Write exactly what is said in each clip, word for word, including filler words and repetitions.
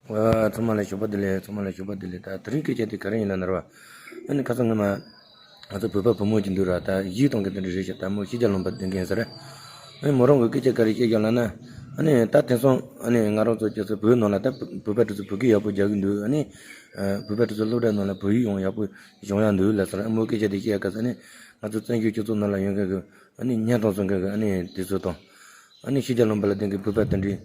ཨ། ཚང་མ་ལ་ཞོགས་པ་བདེ་ལེགས། ཚང་མ་ལ་ཞོགས་པ་བདེ་ལེགས། ད་དེ་རིང་སྐད་ཆ་དེ་ག་རེ་ཡིན་ལབ་ན་ར་བ། ཨ་ནི་ཁ་སང་སྔོན་མ་ང་ཚོ་བོད་པ་བུ་མོ་ཅིག་འདུག་ར། ད་གཞས་གཏོང་མཁན་དེ་འདྲ་རེད་ཤག་ད་མོ་ཕྱི་རྒྱལ་ལུང་པ་སྡོད་མཁན་ཟེར། ཨ་ནི་མོ་རང་གི་སྐད་ཆ་ག་རེ་བཤད་ཀྱང་ལབ་ན། ཨ་ནི་ད་དེང་སང་ཨ་ནི་ང་རང་ཚོ་སྐྱ་སེར་བོད་ནང་ལ་ད་བོད་པ་དེ་ཚོ་བོད་སྐད་ཡག་པོ་རྒྱག་གི་འདུག་ཨ་ནི་བོད་པ་དེ་ཚོ་སློབ་གྲྭ་ནང་ལ་བོད་ཡིག་ཡང་ཡག་པོ་སྦྱོང་ཡག་འདུག་ལབ་ཟེར། ཨ་མོ་སྐད་ཆ་དེ་བཤད་ཡག་ག་ས་ནི་ང་ཚོ་བཙན་བྱོལ་སྤྱི་ཚོགས་ནང་ལ་ཡོང་མཁན་གི་ཨ་ནི་བརྙན་ཐུང་བཟོ་མཁན་གི་ཨ་ནི་དེ་ཚོ་དང་། ཨ་ནི་ཕྱི་རྒྱལ་ལུང་པ་ལ་སྡོད་མཁན་བོད་པ་དེ་འདྲའི་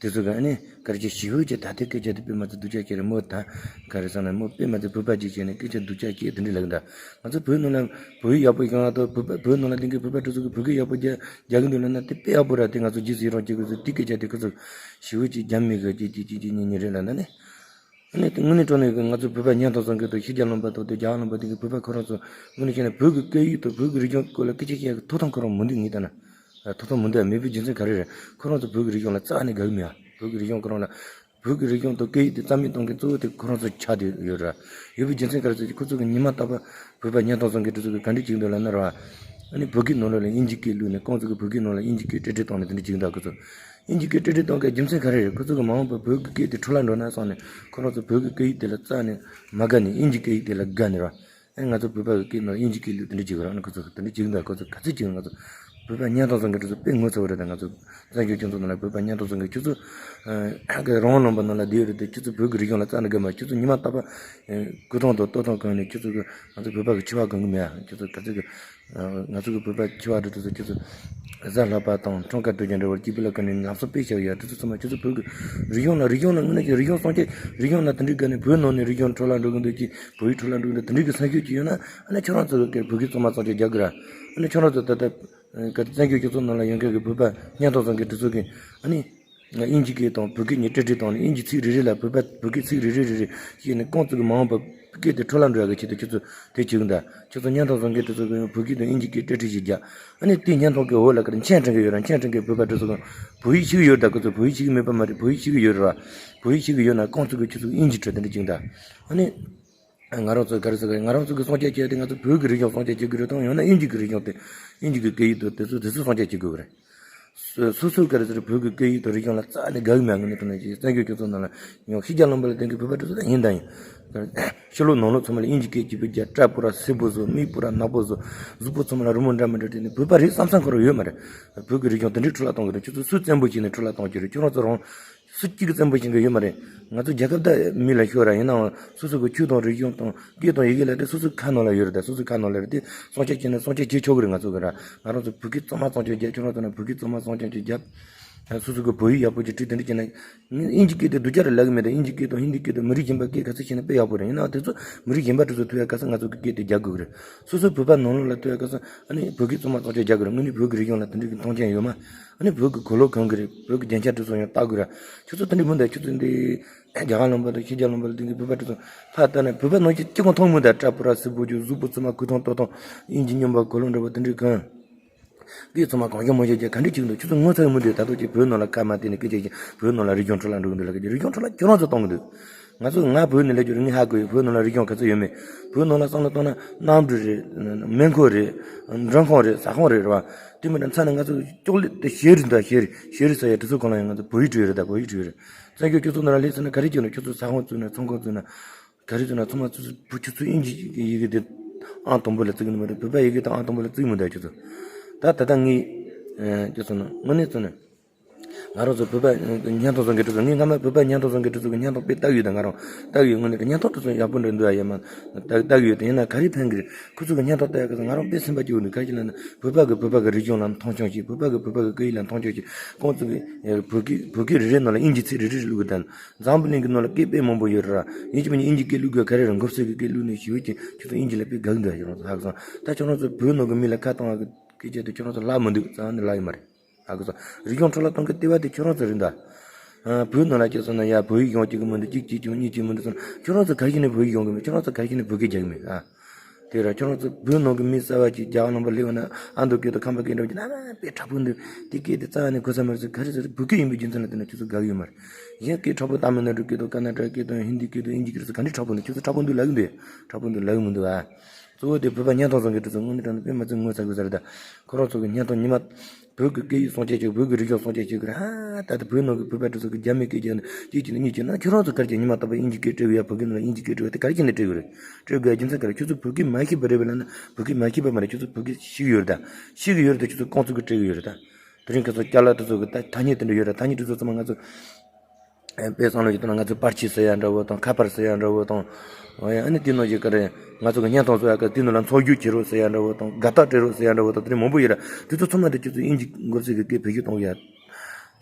དེ་ཚོ་གི་ཨ་ནི་ག་རེ་ཅིག་ཞི་བོ་ཅིག་ད་ལྟའི་སྐད་ཆ་དེ་དཔེ་མ་ཚད་སྡུག་ཅག་སྐྱེ་རེད་མོ། ད་ག་རེ་ཟེར་ན་མོ་དཔེ་མ་ཚད་བོད་པ་ཅིག་བྱས་ནས་སྐད་ཆ་སྡུག་ཅག་སྐྱེ་དེ་འདྲ་ལབ་གི་འདུག་ང་ཚོ་བོད་ནང་ལ་བོད་ཡིག་ཡག་པོ་སྦྱང་ཡག་དང་བོད་པ་བོད་ནང་ལ་སྡོད་མཁན་བོད་པ་དེ་ཚོ་གི་བོད་སྐད་ཡག་པོ་རྒྱག་རྒྱག་གི་འདུག་ལབ་ན་དེ་དཔེ་ཡག་པོ་རེད། དེ་ང་ཚོ་རྗེས་སུ་ཡི་རང་བྱེད་དགོས་ཚུལ་དེ་སྐད་ཆ་དེ་ཁོ་ཚོ་ཞི་བོ་ཅིག་རྒྱབ་མེད་གི་ཅིག་ཅིག་ཅིག་ཅིག་ཉིན་ཉིན་རེད་ལབ་ན་ནི། ཨ་ནི་དངོས་གནས་དྲང་གནས་ཀྱི་ང་ཚོ་བོད་པ་བརྙན་ཐུང་བཟོ་མཁན་དང་ཕྱི་རྒྱལ་ལུང་པ་དང་དེ་རྒྱ་གར་ལུང་པ་དེ་གི་བོད་པ་ཁོ་རང་ཚོ་དངོས་གནས་བཤད་ན་བོད་ཀྱི་སྐད་ཡིག་དང་བོད་ཀྱི་རིག་གཞུང་སྐོར་ལ་སྐད་ཆ་བཤད་ཡག་གི་ཐོབ་ཐང་ཁོ་རང་མི་འདུག་ངས་ལྟ་ན། ཐོབ་ཐང་མི་འདུག་མེད་པའི་རྒྱུ་མཚན་ག་རེ་རེད། ཁོ་རང་ཚོ་བོད་ཀྱི་རིག་གཞུང་ལ་རྩ་ནས་དགའ་གི་མེད་ཨ། བོད་ཀྱི་རིག་གཞུང་ཁོ་རང་ལ་བོད་ཀྱི་རིག་གཞུང་དང་སྐད་ཡིག་དེ་རྩ་མེད་གཏོང་མཁན་གཙོ་བོ་དེ་ཁོ་རང་ཚོ་ཆགས་བསྡད་ཡོད་ར། ཡོད་པའི་རྒྱུ་མཚན་ག་རེ་ཟེར་ཁོ་ཚོ་གི་ཉི་མ་རྟག་པར་བོད་པ་བརྙན་ཐུང་བཟོ་མཁན་དེ་ཚོ་གི་ག་འདྲ་བྱེད་ཀྱི་འདུག་ལབ་ན་ར། ཨ་ནི་བོད་སྐད་ནང་ལོགས་ལ་དབྱིན་ཇི་སྐད་བླུགས་ནས་ཁོང་ཚོ་གི་བོད་སྐད་ནང་ལ་དབྱིན་ཇི་སྐད་ཏྲེ་ཏྲེ་བཏང་ནས་དེ་འདྲ་བྱེད་ཀྱི་འདུག་ཁོ་ཚོ། དབྱིན་ཇི་སྐད་ཏྲེ་ཏྲེ་གཏོང་མཁན་རྒྱུ་མཚན་ག་རེ་རེད། ཁོ་ཚོ་གི་མ་འོངས་པར་བོད་ཀྱི་སྐད་དེ་འཕྲོ་བརླག་འགྲོ་ན་བསམ་ནས་ཁོ་རང་ཚོ་བོད་ཀྱི་སྐད་ཡིག་དེ་ལ་རྩ་ནས་མ་དགའ་ནས་དབྱིན་ཇི་སྐད་ཡིག་དེ་ལ་དགའ་ནས་ར། ཨེ་ང་ཚོ་བོད་པ་གི་སྐད་ནང་དབྱིན་ཇི་སྐད་བླུགས་དེ་འདྲ་བྱེད་ཀྱི་ར། ཨ་ནི་ཁོ་ཚོ་དེ་འདྲ་བྱེད་ཀྱི་འདུག་ཁོ་ཚོ་ག་ཚོད་བྱེད་ཀྱི། ང་ཚོ་བོད་པ་བརྙན་ཐུང་བཟོ་མཁན་དེ་ཚོ་དཔེ་ངོ་ཚ་བོ་རེད། ད་ང་ཚོ་བཙན་བྱོལ་སྤྱི་ཚོགས་ནང་ལ་བོད་པ་བརྙན་ཐུང་བཟོ་མཁན་ཁྱོད་ཚོ་ཨ་གི་རང་དབང་ལུང་པ་ནང་ལ་བསྡད་ཡོད་རེད་དེ། ཁྱོད་ཚོ་བོད་ཀྱི་རིག་གཞུང་ལ་རྩ་ནས་དགའ་མ། ཁྱོད་ཚོ་ཉི་མ་རྟག་པར་ཨེ་སྐུ་ཐང་དང་སྟོད་ཐང་གོན་ནས་ཁྱོད་ཚོ་གི་ང་ཚོ་བོད་པ་གི་འཆི་བ་གོན་གི་མེད་ཨ། ཁྱོད་ཚོ་ག་ཚོད་གི་ང་ཚོ་གི་བོད་པ་འཆི་བ་རེད་དེ་ཚོ་ཁྱོད་ཚོ་གཟའ་ལྷག་པ་དང་འཁྲུངས་སྐར་དུས་ཆེན་འདྲ་བར་སྐྱིད་པོ་ལ་གོན་ནས་ལམ་སང་དཔེ་བཞག་ཡོད་དེ་ཚོ་ཚང་མ་ཁྱོད་ཚོ་བོད་ཀྱི་རིག་གཞུང་ལ་རིག་གཞུང་ལ་དངོས་གནས་ཀྱི་རིག་གཞུང་སྲུང་སྐྱོབ། རིག་གཞུང་ལ་དེ་འདྲའི་སྒང་ནས་བོད་ནང་ནས་རིག་གཞུང་འཕྲོ་བརླག་འགྲོ་གི་འདུག་ཅིག་བོད་ཡིག་འཕྲོ་བརླག་འགྲོ་གི་འདུག་དེ་འདྲའི་གི་སེམས་ཤུགས་ཅིག་ཡོད་ན་ཨ་ནི་ཁྱོད་རང་ཚོ་གི་བོད་སྐད་གཙང་མ་གཙང་རྐྱང་རྒྱག་དགོས་ར། ཨ་ནི་ཁྱོད་རང་ཚོ་ད་ལྟ་ག་བཙན་བྱོལ་སྤྱི་ཚོགས་ནང་ལ་ཡོད་མཁན་གྱི་བོད་པ་བརྙན་ཐུང་བཟོ་མཁན་དེ་ཚོ་གིས་ཨ་ནི་དབྱིན་ཇི་སྐད་དང་བོད་སྐད་གཉིས་ཏྲེ་ཏྲེ་བཏང་ནས་དབྱིན་ཇི་ཚིག་རེ་རེ་ལ་བོད་པ་བོད་སྐད་ཚིག་རེ་རེ་རེ་རེ་བཤད་ནས་ཁོང་ཚོ་གི་མ་འོངས་པ་སྐད་དེ་འཕྲོ་བརླག་འགྲོ་ཡག་གི་ཆེད་དུ་ཁྱོད་ཚོ་དེ་བྱེད་ཀྱི་འདུག་ཁྱོད་ཚོ་བརྙན་ཐུང་བཟོ་མཁན་དེ་ཚོ་གིས་བོད་སྐད་དང་དབྱིན་ཇི་སྐད་ཏྲེ་ཏྲེ་ཞིག་རྒྱག་ཨ་ནི་དེ་བརྙན་ཐུང་གི་འོག་ལ་ག་རེ་མཆན་འཕྲིན་གྱི་ཡོད་ར། མཆན་འཕྲིན་གྱི་བོད་པ་དེ་ཚོ་གིས་བོད་ཡིག་ཤེས་ཀྱི་ཡོད་རེད། ད་ཁོ་ཚོ་བོད་ཡིག་ཤེས་ཀྱི་མེད་པ་མ་རེད། བོད་ཡིག་ཤེས་ཀྱི་ཡོད་རེད་བ། བོད་ཡིག་ཤེས་ཀྱི་ཡོད་ན་ཁོང་ཚོ་གིས་ཁྱོད་ཚོ་གི་དབྱིན་ཇི་ཁྲོད་དེ་འདྲ་བྱེད་ཀྱི་འདུག་ཨ་ནི། ང་རང་ཚོ་ག་རེ་ཟེར་གི་ང་རང་ཚོ་གི་སྲུང་སྐྱོབ་བྱེད་ཡ་དེ་ང་ཚོ་བོད་ཀྱི་རིག་གཞུང་སྲུང་སྐྱོབ་བྱེད་དགོས་རེད་དང་ཡང་ན་དབྱིན་ཇི་གི་རིག་གཞུང་དེ་དབྱིན་ཇི་གི་སྐད་ཡིག་དང་དེ་ཚོ་དེ་ཚོ་སྲུང་སྐྱོབ་བྱེད་དགོས་རེད། སོ་སོ་ག་རེ་ཟེར་བོད་ཀྱི་སྐད་ཡིག་དང་རིག་གཞུང་ལ་རྩ་ནས་དགའ་གི་མེད། དངོས་གནས་དྲང་གནས་ཀྱི་བཙན་བྱོལ་སྤྱི་ཚོགས་ནང་ལ་ཡང་ཕྱི་རྒྱལ་ལུང་པ་ལ་སྡོད་མཁན་བོད་པ་དེ་ཚོ་ད་ཡིན་དང་ཡིན། ཕྱི་ལོགས་ནང་ལོགས་ཚང་མ་ལ་དབྱིན་ཇི་སྐད་ཅིག་པུ་རྒྱག་སྐྲ་སྤུ་ར་སེར་པོ་བཟོ། མིག་སྤུ་ར་ནག་པོ་བཟོ། གཟུགས་པོ་ཚང་མ་ལ་རི་མོ་འདྲ་མི་འདྲ་བྲིས་ནས་བོད་པ་རེད་བསམ་བསམ་ཁོ་རང་ཡོད་མ་རེད། བོད་ཀྱི་རིག་གཞུང་དེ་འདྲའི་འཕྲོ་བརླག་གཏོང་གི་རེད། ཁྱོད་ཚོ་སུས་བཙན་པོ་བྱས་ནས་འཕྲོ་བརླག་གཏོང་གི་རེད། ཁྱོད་རང་ཚོ་རང་སུ་གཅིག་གིས་བཙན་པོ་བྱེད་མཁན་ཡོད་མ་རེད། ང་ཚོ་རྒྱལ་ཁབ་ད་མི་ལ་ཤོད་ར། ཡིན་ནའང་སོ་སོ་གི་ཆོས་དང་རིག་གཞུང་དང་སྐད་དང་ཡི་གེ་ལ་དེ་སོ་སོ་ཁ་ནང་ལ་ཡོད་རེད། ད་སོ་སོ་ཁ་ནང་ལ་རེད། དེ་སྲུང་སྐྱོབ་བྱས་ན་སྲུང་སྐྱོབ་བྱེད་ཆོག་གི་རེད། ང་ཚོ་གི་ར་ང་རང་ཚོ་བོད་སྐད་གཙང་མ་གཙང་རྐྱང་རྒྱབ། ཁྱོད་རང་ཚོ་ན་བོད་སྐད་གཙང་མ་གཙང་རྐྱང་ཅིག་རྒྱབ། སོ་སོ་གི་བོད་ཡིག་ཡག་པོ་ཅིག་བྲིས། དེ་འདྲ་བྱས་ན་དབྱིན་ཇི་སྐད་དེ་སྡུག་ཅག་རེད་ལབ་གི་མེད། ད་དབྱིན་ཇི་སྐད་དང་ཧིན་དི་སྐད་དང་མི་རིགས་གཞན་པ་སྐད་ག་ཚོད་ཤེས་ན་དཔེ་ཡག་པོ་རེད། ཡིན་ནའང་དེ་ཚོ་མི་རིགས་གཞན་པ་དེ་ཚོ་ཐོས་ཡག་ག་ས་ང་ཚོ་གི་སྐད་དེ་རྒྱག་དགོས་གི་རེད། སོ་སོའི་བོད་པ་ནང་ལོགས་ལ་ཐོས་ཡག་ག་ས་ཨ་ནི་བོད་སྐད་གཙང་མ་གཙང་རྐྱང་རྒྱག་དགོས་རེད། དངོས་གནས་བོད་ཀྱི་རིག་གཞུང་ལ་དེ་འདྲ་གི་མཐོང་ཆེན་ཡོད་མ། ཨ་ནི་བོད་ཀྱི་གོས་ལོག་གོན་གི་རེད། བོད་ཀྱི་རྒྱན་ཆ་དེ་ཚོ་ཡང་བཏགས་དགོས་རེད། ཁྱོད་ཚོ་དེ་འདྲ་མི་འདུག་ཁྱོད་ཚོ་འདི་རྒྱ་གར་ལུང་པ་དང་ཕྱི་རྒྱལ་ལུང་པ་ལ་སྡོད་མཁན་བོད་པ་དེ་ཚོ་ཕར་ལྟ་ན་བོད་པ་ནང་བཞིན་གཅིག་པོ་མཐོང་མི་འདུག་སྐྲ་སྤུ་ར་སེར་པོ་རྒྱུ། གཟུགས་པོ་ཚང་མ་སྐུ་ཐང་སྟོད་ཐང་། དབྱིན་ཇི་སྨྱོན་པ་གོས་ལོག་འདྲ་པོ་དེ་འདྲ་གོན། སྐད་ཚང་མ་གང་བྱུང་མང་བྱུང་བྱས་ག་འདྲ་བྱེད་ཀྱི་འདུག་ཁྱོད་ཚོ་ངོ་ཚ་གི་མི་འདུག་ད་དུང་ཅིག་བོད་ནང་ལ་སྐར་མ་བལྟས་ནས་སྐད་ཆ་བཤད། བོད་ནང་ལ་རིག་གཞུང་འཕྲོ་བརླག་འགྲོ་གི་འདུག་ལབ་ཀྱི། རིག་གཞུང་འཕྲོ་བརླག་ཁྱོད་རང་ཚོ་གཏོང་གི་འདུག་ང་ཚོ་ང་བོད་ནས་སླེབས་རྒྱུ་རེད། ངས་ཧ་གོ་ཡོད། བོད་ནང་ལ་རིག་གཞུང་ག་ཚོད་ཡོད་མེད། བོད་ནང་ལ་བསམ་བློ་བཏང་ན་གནམ་གྲུ་རེད། མེ་འཁོར་རེད། མགྲོན་ཁང་རེད། ཟ་ཁང་རེད། རེད་བ། དེ་མིན་ན་མཚན་ནས་ང་ཚོ་ཅོག་ལེ་དེ་ཤེལ་རི་འདུག་ཤེལ་རི་ཤེལ་རི་ཟེར་ཡ་དེ་ཚོ་གང་ལ་ཡང་ང་ཚོ་བོད་ཡིག་བྲིས་ཡོད་རེད། ད་བོད་ཡིག་བྲིས་ཡོད་རེད། བཙན་བྱོལ་སྤྱི་ཚོགས་ནང་ལ་སླེབས་ཟེར་ན་ག་རེ་བྱས་ན། ཁྱོད་ཚོ་ཟ་ཁང་བཙུགས་ན་ཚོང་ཁང་བཙུགས་ན། ག་རེ་ཟེར་ན་ཚང་མ་ཁྱོད་ཚོ་བོད་ཁྱོད་ཚོ་དབྱིན་ཇི་ཡི་གེ་དེ་ཨང་དང་པོ་ལ་བརྩི་གི་མ་རེད། བོད་པ་ཡི་གེ་དེ་ཨང་དང་པོ་ལ་བརྩི་གི་མི་འདུག་ཁྱོད་ཚོ། ད་ད་ལྟ་ངས་ཨ་ཁྱོད་ཚོ་ན་དངོས་གནས་ཚོ་ནས་ང་རང་ཚོ་བོད་པ་བརྙན་ཐུང་བཟོ་མཁན་དེ་ཚོ། ངས་སྔ་མ་བོད་པ་བརྙན་ཐུང་བཟོ་མཁན་དེ་ཚོ་གི་བརྙན་ཐུང་དཔེ་ལྟ་གི་ཡོད། ད་ང་རང་ལྟ་གི་ཡོད། དངོས་གནས་བརྙན་ཐུང་དེ་ཚོ་ཡག་པོ་འདྲ་འདུག་ཨ། ཡ་མ་ལྟ་ལྟ་གི་ཡོད། དེ་ཡིན་ན་ག་རེ་ཕན་གི་རེད། ཁོ་ཚོ་གི་བརྙན་ཐུང་ལྟ་ཡག་གི་ང་རང་དཔེ་སེམས་པ་སྐྱིད་པོ་འདུག་ག་རེ་ལབ་ན་བོད་པ་གི་བོད་པ་གི་རིག་གཞུང་ལ་མཐོང་ཆུང་བྱེད། བོད་པ་གི་བོད་པ་གི་སྐད་ཡིག་ལ་མཐོང་ཆུང་བྱེད། ཁོང་ཚོ་གི་ཨེ་བོད་སྐད་བོད་སྐད་རེ་རེ་ནང་ལ་དབྱིན་ཇི་ཚིག་རེ་རེ་བླུགས་གི་དང་། འཛམ་བུ་གླིང་གི་ནང་ལ་སྐད་དཔེ་མང་པོ་ཡོད་ར། ཡིན་གཅིག་མིན་གཅིག་དབྱིན་ཇི་སྐད་བླུགས་དགོས། ག་རེ་རེད། འགོ་སེར་གི་སྐད་བླུགས་ནས་ཞི་བོ་ཅིག་ཁྱོད་ཚོ་དབྱིན་ཇི་ལ་དཔེ་དགའ་གི་འདུག་ཡ་ཁྱོད་རང་ཚོ་ཧ་གོ་སོང་། ད་ཁྱོད་རང་ཚོ་བོད་ནང་གི་མི་ལ་ཁ་གཏོང་བ་གི་སྐད་ཆ་དེ་ཁྱོད་རང་ཚོ་ལབ་མི་འདུག་རྩ་བ་ནས་ལབ་ཡོད་མ་རེད། ཧ་གོ་སོང་། རིག་གཞུང་འཕྲོ་བརླག་གཏོང་གི་ལྟེ་བ་དེ་ཁྱོད་རང་ཚོ་རེད་ད། ཨ་བོད་ནང་ལ་ཁྱོད་ཚོ་ན་ཡ་བོད་ཡིག་སྦྱང་གཅིག་གི་མི་འདུག་གཅིག་གཅིག་གཅིག་གཉིས་གཅིག་མི་འདུག་ཟེར་ན། ཁྱོད་རང་ཚོ་ག་རེ་བྱས་ནས་བོད་ཡིག་སྦྱང་གི་མེད། ཁྱོད་རང་ཚོ་ག་རེ་བྱས་ནས་བོད་སྐད་རྒྱག་གི་མེད་ཨ། དེ་ར་ཁྱོད་རང་ཚོ་བོད་ནང་གི་མི་གསར་བ་ཅིག་རྒྱ་གར་ནང་པ་སླེབས་ན་ཨ་མདོ་སྐད་དང་ཁམས་པ་སྐད་འདྲ་བ་ཅིག་ན་ན་དཔེ་དྲག་པོ་འདུག་དེ་སྐད་དེ་རྩ་བ་ནས་གོ་ས་མ་རེད་ཟེར། ག་རེ་ཟེར་བོད་སྐད་ཡིན་པའི་རྒྱུ་མཚན་ལ་བརྟེན་ནས་ཁྱོད་ཚོ་དགའ་གི་ཡོད་མ་རེད། གཞན་སྐད་དྲག་པོ་ཏཱ་མིལ་ནཱ་ཌུ་སྐད་དང་ཀར་ན་ཊ་ཀ་སྐད་དང་ཧིན་དི་སྐད་དང་དབྱིན་ཇི་སྐད་རེད་ཟེར་ག་འདྲ་དྲག་པོ་འདུག་ཁྱོད་ཚོ་དྲག་པོ་འདུག་ལབ་གི་འདུག་དྲག་པོ་འདུག་ལབ་གི་མི་འདུག་ཨ། གཙོ་བོ་དེ་བོད་པ་བརྙན་ཐུང་བཟོ་མཁན་དེ་ཚོ་དངོས་གནས་དྲང་གནས་དཔེ་མ་ཚད་ངོ་ཚ་དགོས་ས་རེད་ད། ཁོ་རང་ཚོ་གི་བརྙན་ཐུང་ཉི་མ། བོད་ཀྱི་སྐད་ཡིག་སྲུང་སྐྱོབ་བྱེད་དགོས། བོད་ཀྱི་རིག་གཞུང་སྲུང་སྐྱོབ་བྱེད་དགོས་རེད། ཨ་ད་ལྟ་བོད་ནང་གི་བོད་པ་དེ་ཚོ་གི་རྒྱ་མི་སྐད་རྒྱག་ནས་གཅིག་བྱས་ནས་གཉིས་བྱས་ན། ཁྱོད་རང་ཚོ་ག་རེ་བྱས། ཉི་མ་རྟག་པར་དབྱིན་ཇི་སྐད་སྤྲད་དགོས་ཡ། བོད་སྐད་ནང་ལ་དབྱིན་ཇི་སྐད་སྤྲད་དགོས་ཡ། དེ་ག་རེ་བྱས་ནས་སྤྲད་དགོས་རེད། སྤྲད་དགོས་ཡ་རྒྱུ་མཚན་ག་རེ། ཁྱོད་ཚོ་བོད་སྐད་མ་ཤེས་པ་རེད་པས་ལབ་ན། བོད་སྐད་མ་ཤེས་པ་མ་རེད། ཁྱོད་ཚོ་བོད་སྐད་ཤེས་ཀྱི་ཡོད་རེད་ད། ཤེས་ཀྱི་ཡོད་རེད་ད། ཁྱོད་ཚོ་རྐང་བཙུགས་ཀྱིས་སྤྲད་ཀྱི་ཡོད་རེད་ད། དེ་རིང་ཁ་སང་ཅ་ལག་དེ་ཚོ་གི་ད་ཐ་སྙད་དེ་འདྲ་ཡོད་རེད། ཐ་སྙད་དེ་ཚོ་ཚང་མ་ང་ཚོ་དཔེ་བསམ་བློ་ཞིག་བཏང་ན། ང་ཚོ་པར་ཆས་ཟེར་ཡ་འདྲ་བོ་དང་། ཁ་པར་ཟེར་ཡ་འདྲ་བོ་དང་། ཨ་ནི་དེ་ནང་བཞིན་ག་རེ། ང་ཚོ་གི་བརྙན་ཐུང་བཟོ་ཡ་གི་དེ་ནང་ལ་འཚོ་བསྒྱུར་བྱེད་རོགས་ཟེར་ཡ་འདྲ་བོ་དང་། དགའ་རྟགས་སྤྲད་རོགས་ཟེར་ཡ་འདྲ་བོ་དང་། དེ་འདྲ་མང་པོ་ཡོད་རེད། དེ་ཚོ་ཚང་མ་དེ་ཁྱོད་ཚོ་དབྱིན་ཇི་མགོ་སེར་གི་སྐད་བེད་སྤྱོད་གཏོང་གི་ཡ།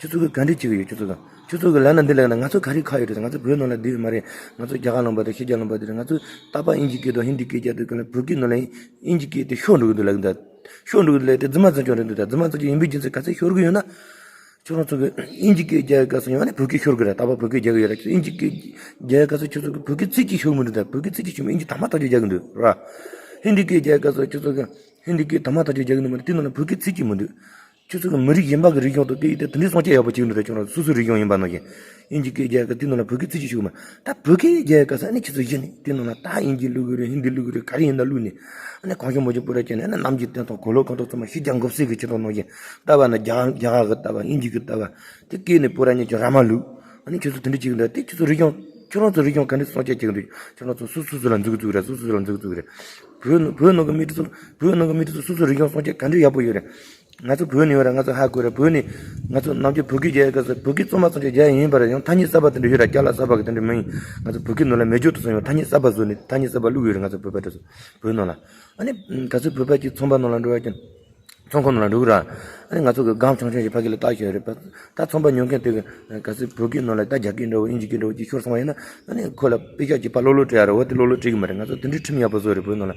ཁྱོད་ཚོ་གི་ག་འདྲ་བྱེད་གི་ཡོད། ཁྱོད་ཚོ་གི་ཁྱོད་ཚོ་གི་ལབ་ན་འདི་ལབ་ན། ང་ཚོ་ག་རེ་ཁག་ཡོད་རེད། ང་ཚོ་བོད་ནང་ལ་བསྡད་ཡོད་མ་རེད། ང་ཚོ་རྒྱ་གར་ལུང་པ་དང་ཕྱི་རྒྱལ་ལུང་པ་དེ་རེད། ང་ཚོ་རྟག་པར་དབྱིན་ཇི་སྐད་དང་ཧིན་དི་སྐད་རྒྱག་དུས་སྒང་ལ་བོད་སྐད་ནང་ལ་དབྱིན་ཇི་སྐད་དེ་ཤོར་འགྲོ་གི་འདུག་ལབ་གི་འདུག་ཤོར་འགྲོ་གི་ལབ་དེ་རྫུན་མ་རྫུན་ཆུང་རེད་འདུག་ད་རྫུན་མ་རྫུན་ཆུང་ཡིན་པའི་རྒྱུ་མཚན་ག་ཚོད་ཤོར་གི་ཡོད་ན། ཁྱོད་རང་ཚོ་གི་དབྱིན་ཇི་སྐད་རྒྱག་ཡ་སྐབས་སུ་ཡང་ཨ་ནི་བོད་སྐད་ཤོར་གི་རེད། རྟག་པར་བོད་སྐད་རྒྱག་གི་ཡོད་རེད། དབྱིན་ཇི་སྐད་རྒྱག་ཡ་སྐབས་སུ་ཁྱོད་ཚོ་གི་བོད་སྐད་ཚིག་གཅིག་ཤོར་མི་འདུག་ད་བོད་སྐད་ཚིག་གཅིག་ཤོར་མི། དབྱིན་ཇི་དག་མ་ཐག་ཆོད་རྒྱག་གི་འདུག་ར། ཧིན་དི་སྐད་རྒྱག་ཡ་སྐབས་སུ་ཁྱོད་ཚོ་གི་ཧིན་དི་སྐད་དག་མ་ཐག་ཆོད་རྒྱག་གི་འདུག་མ་རེད། དེ་ནང་ལ་བོད་སྐད་ཚིག་གཅིག་མི་འདུག་ཁྱོད་ཚོ་གི་མི་རིགས་གཞན་པ་གི་རིག་གཞུང་དང་སྐད་ཡིག་དེ་དེ་འདྲའི་སྲུང་སྐྱོབ་ཡག་པོ་བྱེད་ཀྱི་འདུག་ད་ཁྱོད་རང་སོ་སོའི་རིག་གཞུང་ཡིན་པ་ནང་བཞིན། དབྱིན་ཇི་སྐད་རྒྱག་ཡ་སྐབས་དེ་ནང་ལ་བོད་སྐད་ཚིག་གཅིག་ཤོར་མ། ད་བོད་སྐད་རྒྱག་ཡ་སྐབས་སུ་ཨ་ནི་ཁྱོད་ཚོ་གཞི་ནས་དེ་ནང་ལ་ད་དབྱིན་ཇི་བླུག་གི་རེད། ཧིན་དི་བླུག་གི་རེད། ག་རེ་ཡིན་ན་བླུགས་ནས། ཨ་ནི་གང་བྱུང་མང་བྱུང་པུ་ར་བྱས་ནས། ཨ་ནི་གནམ་གྱི་སྟེང་དང་གོས་ལོག་ཁང་ཐོག་ཚང་མ་ཕྱི་རྒྱལ་མགོ་སེར་གི་ཁྱེར་སོང་ནང་བཞིན། ལྟ་བ་ན་རྒྱ་རྒྱ་གར་གི་ལྟ་བ། དབྱིན་ཇི་གི་ལྟ་བ། དེ་སྐད་ནས་པུ་ར་ཉིད་ཀྱི་ར་མ་ལུག་ཨ་ནི་ཁྱོད་ཚོ་དེ་འདྲ་བྱེད་ཀྱི་འདུག་དེ་ཁྱོད་ཚོ་རིག་གཞུང་། ཁྱོད་རང་ཚོ་རིག་གཞུང་ག་འདྲ་སྲུང་སྐྱོབ་བྱེད་ཀྱི་འདུག་ཁྱོད་རང་ཚོ་སོ་སོ་སོ་ལ་འཛུགས་འཛུགས་རེད། སོ་སོ་སོ་ལ་འཛུགས་འཛུགས་རེད། བོད་ནང་བོད་ནང་གི་མི་དེ་ཚོ། བོད་ནང་གི་མི་དེ་ཚོ་སོ་སོ་རིག་གཞུང་སྲུང་སྐྱོབ་ག་འདྲ་ཡག་པོ་ཡོད་རེད། ང་ཚོ་བོད་ནས་ཡོད་ར། ང་ཚོ་ཧ་གོ་ར། བོད་ནས་ང་ཚོ་ནམ་རྒྱུན་བོད་སྐད་རྒྱག་ཡ་སྐབས་སུ་བོད་སྐད་གཙང་མ་གཙང་རྐྱང་རྒྱག་ཡ་ཡིན་པ་ར། ཡང་ཐ་སྙད་གསར་པ་དེ་འདྲ་ཡོད་ར། ཅ་ལག་གསར་པ་གི་དེ་འདྲ་མིན། ང་ཚོ་བོད་སྐད་ནང་ལ་མེ་སྒྱོགས་དེ་ཚོ་ཡང་ཐ་སྙད་གསར་པ་བཟོས་ནས་ཐ་སྙད་གསར་པ་བླུགས་ཡོད་རེད། ང་ཚོ་བོད་པ་དེ་ཚོ་བོད་ནང་ལ། ཨ་ནི་ག་ཚོད་བོད་པ་གཅིག་ཚོང་པ་ནང་ལ་འགྲོ་བ་ཀྱང་། ཚོང་ཁང་ནང་ལ་འགྲོ་གི་ར། ཨ་ནི་ང་ཚོ་གི་སྒམ་ཆུང་ཆུང་ཞིག་ཕ་གི་ལ་བཏགས་བཞག་ཡོད་རེད་པ། ད་ཚོང་པ་ཉོ་མཁན་དེ་གི་ག་ཚོད་བོད་སྐད་ནང་ལ་ད་རྒྱ་སྐད་འདྲ་བོ་དབྱིན་ཇི་སྐད་འདྲ་བོ་ཅིག་ཤོར་སོང་བ་ཡིན་ན། ཨ་ནི་ཁོ་ལ་དཔེ་ཆ་ཅིག་ཕར་ཀློག་ཀློག་སྤྲད་ཡ་ར། འོ་དེ་ཀློག་ཀློག་སྤྲད་གི་མ་རེད། ང་ཚོ་དེ་འདྲའི་ཁྲིམས་ཡག་པོ་བཟོས་རེད་བོད་ནང་ལ།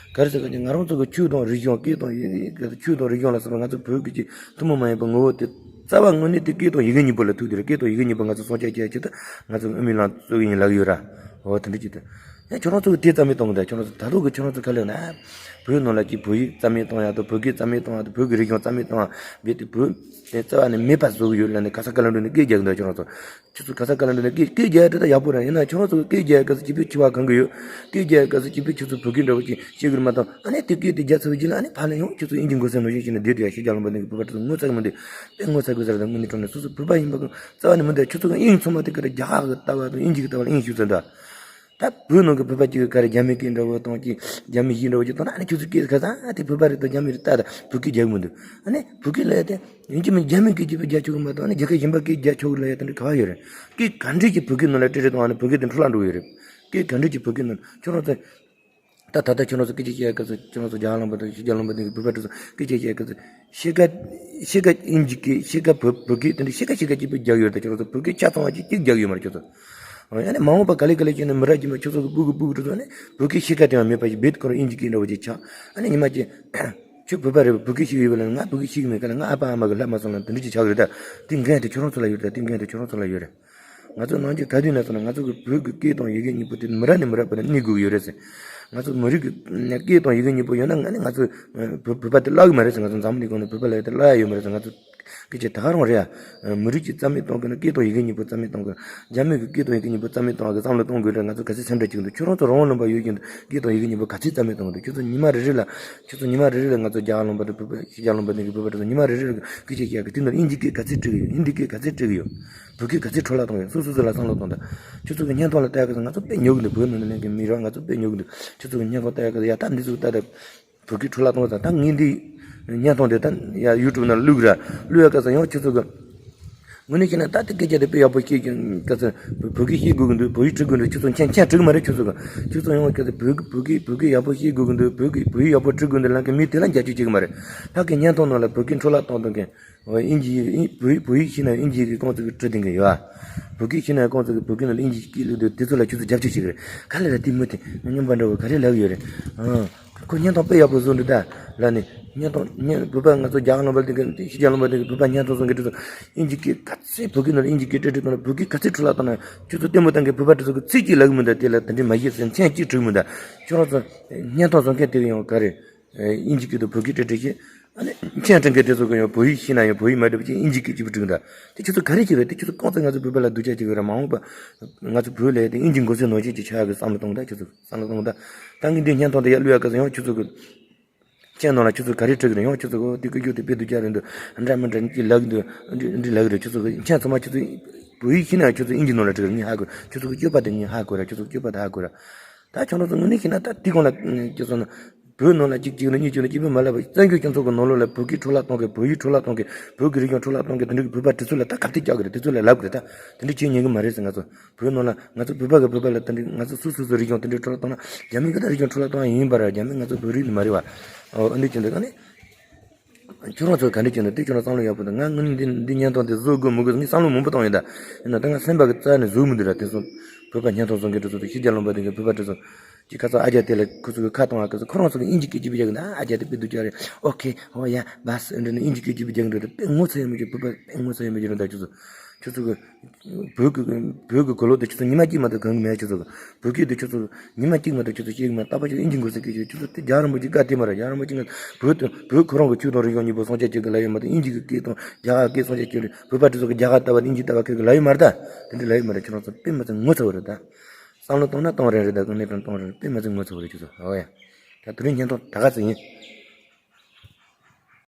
ག་རེ་ཟེར་ག་ཅིག་ང་རང་ཚོ་གི་ཆོས་དང་རིག་གཞུང་། སྐད་དང་ཡི་གེ། ཆོས་དང་རིག་གཞུང་ལ་སོགས་པ་ང་ཚོ་བོད་ཀྱི་ཅིག་ཐུན་མོང་མ་ཡིན་པའི་ངོ་བོ་དེ། རྩ་བ་དངོས་གནས་དེ་སྐད་དང་ཡི་གེ་གཉིས་པོ་ལ་ཐུག་དེ་རེད། སྐད་དང་ཡི་གེ་གཉིས་པོ་ང་ཚོ་སྲུང་སྐྱོབ་བྱེད་ཡ་ཆེད་དུ་ང་ཚོ་དབུ་མའི་ལམ་བཙུགས་ཡིན་ལབ་ཀྱི་ཡོད་ར། འོ་དེ་འདྲ་ཅིག་དང་། ཡང་ཁྱོད་རང་ཚོ་གི་དེ་རྩ་མེད་གཏོང་གི་འདུག་ཁྱོད་རང་ཚོ་ད་ལྟ་གི་ཁྱོད་རང་ཚོ་ག་ལབ་ན། བོད་ནང་ལ་ཅིག་བོད་ཡིག་རྩ་མེད་གཏོང་ཡ་དང་། བོད་སྐད་རྩ་མེད་གཏོང་ཡ་དང་། བོད་ཀྱི་རིག་གཞུང་རྩ་མེད་གཏོང་ཡ་རྦད་དེ་བོད་དེ་རྩ་བ་ནས་མེད་པ་བཟོ་གི་ཡོད་ལབ་ནས་ག་ས་ག་ལ་འགྲོ་ནས་སྐད་རྒྱག་གི་འདུག་ཁྱོད་རང་ཚོ། ཁྱོད་ཚོ་ག་ས་ག་ལ་འགྲོ་ནས་སྐད་སྐད་རྒྱག་ཡ་དེ་ད་ཡག་པོ་རེད། ཡིན་ན་ཁྱོད་རང་ཚོ་གི་སྐད་རྒྱག་ཡ་སྐབས་སུ་སྐྱིད་པོའི་འཆི་བ་གང་གི་ཡོད། སྐད་རྒྱག་ཡ་སྐབས་སུ་སྐྱིད་པོའི་ཁྱོད་ཚོ་བོད་སྐད་འདྲ་བོ་ཅིག་ཤེས་གི་རེད་མ་གཏོགས། ཨ་ནི་དེ་སྐད་དེ་རྒྱག་ཚར་བའི་རྗེས་ལ་ཨ་ནི་ཕར་ལ་ཡང་ཁྱོད་ཚོ་དབྱིན་ཇི་མགོ་སེར་ནང་བཞིན་བྱས་ནས་བསྡད་དུས་ཡ། ཕྱི་རྒྱལ་ལུང་པ་ནས་བོད་པ་དེ་ཚོ་ངོ་ཚ་གི་མི་འདུག་དཔེ་ངོ་ཚ་དགོས་ས་རེད། ད་དངོས་གནས་དྲང་གནས་སོ་སོ་བོད་པ་ཡིན་པ་གི་རྩ་བ་ནས་མི་འདུག་ཁྱོད་ཚོ་གི་དབྱིན་ཚང་མ་དེ་ག་རེ་རྒྱ་གར་གི་ལྟ་བ་དང་དབྱིན་ཇི་གི་ལྟ་བ་ལ་དབྱིན་ཞུགས་ཚར་འདུག་ད་བོད་ནང་གི་བོད་པ་གཅིག་གིས་ག་རེ་རྒྱ་མི་སྐད་འདྲ་བོ་དང་ཅིག་རྒྱ་མི་བཞི་འདྲ་བོ་ཅིག་བཏང་ན། ཨ་ནི་ཁྱོད་ཚོ་སྐད་ག་ས་ཨ་དེ་བོད་པ་རེད་དང་རྒྱ་མི་རེད་ལྟ་ད་བོད་སྐད་རྒྱག་གི་མི་འདུག་ཨ་ནི་བོད་སྐད་ལབ་ཡ་དེ་ཡིན་གཅིག་མིན་རྒྱ་མི་སྐད་ཅིག་པུ་རྒྱག་ཆོག་གི་མ་གཏོགས། ཨ་ནི་རྒྱལ་ཁབ་གཞན་པ་སྐད་རྒྱག་ཆོག་གི་ལབ་ཡ་དེ་འདྲ་ག་བ་ཡོད་རེད། སྐད་ག་འདྲས་ཀྱིས་བོད་སྐད་ནང་ལ་སྤྲད་སྤྲད་བཏང་བ་ནི་བོད་སྐད་དེ་འཕྲོ་བརླག་འགྲོ་གི་ཡོད་རེད། སྐད་ག་འདྲས་ཀྱིས་བོད་སྐད་ནང་ཁྱོད་རང་ཚོ། ད་ད་ལྟ་ཁྱོད་རང་ཚོ་སྐད་ཆ་བཤད་ཡ་སྐབས་སུ། ཁྱོད་རང་ཚོ་རྒྱ་གར་ལུང་པ་དང་ཕྱི་རྒྱལ་ལུང་པ་དེ་གི་བོད་པ་དེ་ཚོ་སྐད་ཆ་བཤད་ཡ་སྐབས་སུ། ཕྱེད་ཀ་ཕྱེད་ཀ་དབྱིན་ཇི་སྐད། ཕྱེད་ཀ་བོད་བོད་སྐད། དེ་འདྲ་ཕྱེད་ཀ་ཕྱེད་ཀ་གཅིག་པུ་རྒྱག་ཡོད་རེད། ད་ཁྱོད་རང་ཚོ་བོད་སྐད་ཆ་ཚང་བ་གཅིག་གཅིག་རྒྱག་ཡོད་མ་རེད་ཁྱོད་ཚོ། ཨ་ནི་མ་འོངས་པ་ག་ལེ་ག་ལེ་བྱས་ནས་མི་རབས་རྗེས་མ་ཁྱོད་ཚོ་གི་སྤུ་གུ་སྤུ་གུ་དེ་ཚོ་ནི་བོད་སྐད་ཕྱེད་ཀ་དེ་ཡང་མེད་པ་ཞིག་རྦད་དེ་ཁོ་རང་དབྱིན་ཇི་སྐད་འདྲ་བོ་ཅིག་ཆགས། ཨ་ནི་ཉི་མ་གཅིག་ཁྱོད་བོད་པ་རེད་པས། བོད་སྐད་ཤེས་ཀྱི་ཡོད་པས་ལབ་ན། ང་བོད་སྐད་ཤེས་ཀྱི་མེད་ག་ལབ། ང་ཨ་ཕ་ཨ་མ་གི་ལྷ་མ་སོང་ལབ། དེ་འདྲ་ཅིག་ཆགས་ཀྱི་རེད་ད། དེ་འགན་དེ་ཁྱོད་རང་ཚོ་ལ་ཡོད་རེད་ད། དེ་འགན་དེ་ཁྱོད་རང་ཚོ་ལ་ཡོད་རེད། ང་ཚོ་ནམ་རྒྱུན་ག་དུས་ནས་སོང་ན་ང་ཚོ་གི་བོད་ཀྱི་སྐད་དང་ཡི་གེ་གཉིས་པོ་དེ་མི་རབས་ནས་མི་རབས་བར་ན་གནས་དགོས་ཀྱི་ཡོད་རེད་ཟེར། ང་ཚོ་མི་རིགས་ཀྱི་སྐད་དང་ཡི་གེ་གཉིས་པོ་ཡོད་ན་ང་ནི་ང་ཚོ་བོད་བོད་པ་དེ་བརླག་གི་མ་རེད་ཟེར། ང་ཚོ་འཛམ་བུ་གླིང་སྒང་ནས་བོད་པ་ལབ་ཡ་དེ་བརླག་ཡ་ཡོད་མ་རེད་ཟེར། ང་ཚོ་སྐད་ཆ་ད་ག་རང་རེད་ཡ། མི་རིགས་ཀྱི་རྩ་མེད་གཏོང་གི་ན་སྐད་དང་ཡི་གེ་གཉིས་པོ་རྩ་མེད་གཏོང་གི། རྒྱ་མི་གི་སྐད་དང་ཡི་གེ་གཉིས་པོ་རྩ་མེད་གཏོང་གི་བསམ་བློ་གཏོང་དགོས་རེད། ང་ཚོ་ག་ཚོད་སེམས་ཁྲལ་བྱེད་ཀྱི་འདུག་ཁྱོད་རང་ཚོ་རང་དབང་ལུང་པ་ཡོད་ཀྱི་འདུག་སྐད་དང་ཡི་གེ་གཉིས་པོ་ག་ཚོད་རྩ་མེད་གཏོང་གི་འདུག་ཁྱོད་ཚོ་ཉི་མ་རེ་རེ་ལ། ཁྱོད་ཚོ་ཉི་མ་རེ་རེ་ལ་ང་ཚོ་རྒྱ་གར་ལུང་པ་དང་བོད་པ། ཕྱི་རྒྱལ་ལུང་པ་དེ་གི་བོད་པ་དེ་ཚོ་ཉི་མ་རེ་རེ་ལ་སྐད་ཆ་བཤད་གི། དེ་ནང་དབྱིན་ཇི་སྐད་ག་ཚོད་འཁྲིད་གི་ཡོད། ཧིན་དི་སྐད་ག་ཚོད་འཁྲིད་གི་ཡོད། བོད་སྐད་ག་ཚོད་འཕྲོ་བརླག་བཏང་ཡོད། སོ་སོ་སོ་ལ་བསམ་བློ་གཏོང་དང་། ཁྱོད་ཚོ་གི་བརྙན་ཐུང་ལ་ལྟ་ཡ་གི་ང་ཚོ་དཔེ་ཉོ་གི་འདུག་བོད་ནང་ལ་ལེན་གི་མི་རང་ང་ཚོ་དཔེ་ཉོ་གི་འདུག་ཁྱོད་ཚོ་གི་བརྙན་ཐུང་ལྟ་ཡ་གི་ཡ་ད་འདི་ཚོ་ལྟ་ད་བོད་སྐད་འཕྲོ་བརླག་གཏོང་ས། ད་ངས་འདི་བརྙན་ཐུང་དེ་ད་ཡ་ཡུ་ཊུབ་ནང་བླུག་ར། བླུག་ཡ་ག་ས་ཡང་ཁྱོད་ཚོ་གི་དངོས་གནས་བྱས་ན་ད་དེ་སྐད་ཆ་དེ་དཔེ་ཡག་པོ་བཤད་ཀྱི་ག་ས། བོད་སྐད་ཤེས་དགོས་ཀྱི་འདུག་བོད་ཡིག་འབྲི་དགོས་འདུག་ཁྱོད་ཚོ་མཁྱེན་མཁྱེན་འགྲིག་གི་མ་རེད། ཁྱོད་ཚོ་གི་ཁྱོད་ཚོ་ཡང་ག་ས་བོད་བོད་སྐད་བོད་སྐད་ཡག་པོ་ཤེས་དགོས་ཀྱི་འདུག་བོད་སྐད་བོད་ཡིག་ཡག་པོ་འབྲི་དགོས་འདུག་ལབ་མཁན་མི་དེ་ལ་རྒྱབ་སྐྱོར་བྱེད་ཀྱི་མ་རེད། ཕ་གི་བརྙན་ཐུང་ནང་ལ་བོད་སྐད་འཕྲོ་བརླག་གཏོང་གཏོང་མཁན། ཨིན་ཇི་ཡིག་བོད་ཡིག་བོད་ཡིག་ཤེས་ན་ཨིན་ཇི་ཡིག་གི་ཁོང་ཚོ་གི་འབྲི་བསྡད་མཁན་ཡོད་ཨ། བོད་སྐད་ཤེས་ན་ཁོང་ཚོ་གི་བོད་སྐད་ནང་ལ་ཨིན་ཇི་སྐད་བླུགས་འདུག་དེ་ཚོ་ལ་ཁྱོད་ཚོ་རྒྱབ་སྐྱོར་བྱེད་ཀྱི་རེད། ག་ལེར་དེ་མི་དེ་སྨྱོན་པ་འདྲ་བོ་ག་རེ་ལབ་ཀྱི་ཡོད་རེད་ཨ། ཁོ་བརྙན་ཐུང་དཔེ་ཡག་པོ་བཟོ་འདུག་ད་ལབ་ནས། བརྙན་ཐུང་བརྙན་བོད་པ་ང་ཚོ་རྒྱ་གར་ལུང་པ་དེ་གི་ཕྱི་རྒྱལ་ལུང་པ་དེ་གི་བོད་པ་བརྙན་ཐུང་བཟོ་མཁན་དེ་ཚོ་ཨིན་ཇི་སྐད་ག་ཚོད་བོད་སྐད་ནང་ལ་ཨིན་ཇི་སྐད་སྤྲད་སྤྲད་བཏང་ན་བོད་སྐད་ག་ཚོད་འཕྲོ་བརླག་བཏང་ན་ཁྱོད་ཚོ་ལྟད་མོ་ལྟ་མཁན་བོད་པ་དེ་ཚོ་གི་ཚིག་གཅིག་ལབ་གི་མི་འདུག་དེ་ལ་དེ་འདྲའི་མ་བཤད་ཟེར་མཚན་གཅིག་བྲིས་མི་འདུག་ཁྱོད་རང་ཚོ་བརྙན་ཐུང་བཟོ་མཁན་དེ་གི་ཡང་ག་རེ། ཨིན་ཇི་སྐད་དང་བོད་སྐད་སྤྲད་སྤྲད་བྱས། ཨ་ནི་མཁྱེན་སྤྲད་མཁན་དེ་ཚོ་གི་ཡང་བོད་ཡིག་ཤེས་ན་ཡང་བོད་ཡིག་མ་འགྲིག་པ་ཅིག་ཨིན་ཇི་སྐད་གཅིག་པུ་འབྲི་གི་འདུག་དེ་ཁྱོད་ཚོ་ག་རེ་བྱེད་པས། དེ་ཁྱོད་ཚོ་རྐང་ཚ་ང་ཚོ་བོད་པ་ལ་སྡུག་ཅག་བྱེད་གི་རེད། མ་འོངས་པ་ང་ཚོ་བོད་ལ་དེ་ཨིན་ཇི་མགོ་སེར་ནང་བཞིན་ཅིག་ཆགས་ཡག་གི་བསམ་བློ་གཏོང་ད། ཁྱོད་ཚོ་བསམ་བློ་གཏོང་ད། ད་ངས་འདི་བརྙན་ཐུང་དེ་ཡར་བླུག་ཡག་གི་ཡང་ཁྱོད་ཚོ་གི་ ཁྱེད་ནང་ལ་ཁྱོད་ཚོ་ག་རེ་འབྲི་གི་རེད། ཡང་ཁྱོད་ཚོ་གི་དེ་སྐད་ཡོད་དེ་དཔེ་སྡུག་ཅག་རེད་འདུག་འདྲ་མི་འདྲ་ཅིག་ལབ་གི་འདུག་འདི་འདི་ལབ་གི་རེད། ཁྱོད་ཚོ་གི་ཁྱེད་ཚང་མ་ཁྱོད་ཚོ་བོད་ཡིག་ཤེས་ན་ཡང་ཁྱོད་ཚོ་དབྱིན་ཇི་ནང་ལ་འབྲི་གི་རེད། ངས་ཧ་གོ་ར། ཁྱོད་ཚོ་གི་སྤྱོད་པ་དེ་ངས་ཧ་གོ་ར། ཁྱོད་ཚོ་གི་སྤྱོད་པ་དེ་ཧ་གོ་ར། ད་ཁྱོད་རང་ཚོ་དངོས་གནས་ཤེས་ན་ད་དེ་གོང་ལ་ཁྱོད་ཚོ་ན་བོད་ནང་ལ་གཅིག་གཅིག་ལ་གཉིས་གཅིག་ལ་གཅིག་པུ་མ་ལབ་པ། བཙན་བྱོལ་སྤྱི་ཚོགས་ཀྱི་ནང་ལོགས་ལ་བོད་སྐད་འཕྲོ་བརླག་གཏོང་མཁན། བོད་ཡིག་འཕྲོ་བརླག་གཏོང་མཁན། བོད་ཀྱི་རིག་གཞུང་འཕྲོ་བརླག་གཏོང་མཁན། དེ་འདྲ་གི་བོད་པ་དེ་ཚོ་ལ་ད་གབ་གཏད་རྒྱག་གི་རེད། དེ་ཚོ་ལ་ལབ་གི་རེད། ད་དེ་འདྲ་བྱེད་ཉན་གི་མ་རེད་ཟེར། ང་ཚོ་བོད་ནང་ལ་ང་ཚོ་བོད་པ་གི་བོད་པ་ལ་དེ་འདྲ་ང་ཚོ་སོ་སོ་སོ་རིག་གཞུང་དེ་འདྲ་འཕྲོ་བརླག་གཏོང་ན། རྒྱ་མི་གི་ད་རིག་གཞུང་འཕྲོ་བརླག་གཏོང་ཡ་ཡིན་པ་ར། རྒྱ་མི་ང་ཚོ་བོད་རིགས་ནི་མ་རེད་བ། ཨོ་འདི་བྱེད་འདི་ག་ནི། ཁྱོད་རང་ཚོ་ག་འདྲ་བྱེད་འདུག་དེ་ཁྱོད་རང་བསམ་བློ་ཡག་པོ་དང་། ང་དངོས་གནས་འདི་འདི་བརྙན་ཐུང་འདི་བཟོ་དགོས་མི་དགོས་ངས་བསམ་བློ་མང་པོ་བཏང་ཡོད་ད། ཡིན་ན་ད་ང་སེམས་པ་གི་རྩ་ནས་བཟོ་མི་འདུག་ར། དེ་ཚོ་བོད་པ་བརྙན་ཐུང་བཟོ་མཁན་དེ་ཚོ་དང་ཕྱི་རྒྱལ་ལུང་པ་དེ་གི་བོད་པ་དེ་ཚོ་གི་ཁ་སང་ཨ་རྒྱ་དེ་ལ་ཁོ་ཚོ་གི་ཁ་གཏོང་བ་གི་ཚོ་ཁོ་རང་ཚོ་གི་དབྱིན་ཇི་སྐད་ཅིག་བརྒྱབ་གི་ན། ཨ་རྒྱ་དེ་དཔེ་སྡུག་ཅག་རེད། ཨོ་ཁེ། ཨོ་ཡ། བཱས། འདི་ནི་དབྱིན་ཇི་སྐད་ཅིག་བརྒྱབ་གི་འདུག་དེ་དཔེ་ངོ་ཚ་ཡ་མི་བྱེད། བོད་པ་དཔེ་ངོ་ཚ་ཡ་མི་བྱེད་རུང་ད་ཁྱོད་ཚོ་ཁྱོད་ཚོ་གི་བོད་ཀྱི་བོད་ཀྱི་གོ་ལོག་དེ་ཁྱོད་ཚོ་ཉི་མ་གཅིག་མ་གཏོགས་གང་གི་མེད། ཁྱོད་ཚོ་བོད་སྐད་དེ་ཁྱོད་ཚོ་ཉི་མ་གཅིག་མ་གཏོགས་ཁྱོད་ཚོ་ཤེས་གི་མེད། རྟག་པར་ཁྱོད་དབྱིན་ཇི་མགོ་སེར་སྐད་ཆོད། ཁྱོད་ཚོ་དེ་རྒྱལ་བ་རིན་པོ་ཆེ་བཀའ་དྲིན་མ་རེད། རྒྱལ་བ་རིན་པོ་ཆེ་ང་བོད་དང་བོད་ཁོ་རང་གི་ཆོས་དང་རིག་གཞུང་གཉིས་པོ་སྲུང་སྐྱོབ་བྱེད་གི་ལབ་ཡོད་མ་གཏོགས། དབྱིན་ཇི་གི་སྐད་དང་རྒྱ་གར་སྐད་སྲུང་སྐྱོབ་བྱེད་རེད། བོད་པ་དེ་ཚོ་གི་རྒྱ་གར་ལྟ་བ་དབྱིན་ཇི་ལྟ་བ་ཁྱོད་གི་ལབ་ཡོད་མ་རེད་ད། དེ་འདྲ་ལབ་ཡོད་མ་རེད། ཁྱོད་རང་ཚོ་དཔེ་མ་ཚད་ངོ་ཚ་བོ་རེད་ད། བསམ་བློ་གཏོང་རན་རེད་ད། གང་ནས་ཀྱང་གཏོང་རན་རེད། དཔེ་མ་ཚད་ངོ་ཚ་བོ་རེད་ཁྱོད་ཚོ། ཨོ་ཡ། ད་དེ་རིང་བརྙན་ཐུང་ད་ག་ཚོད་ཡིན།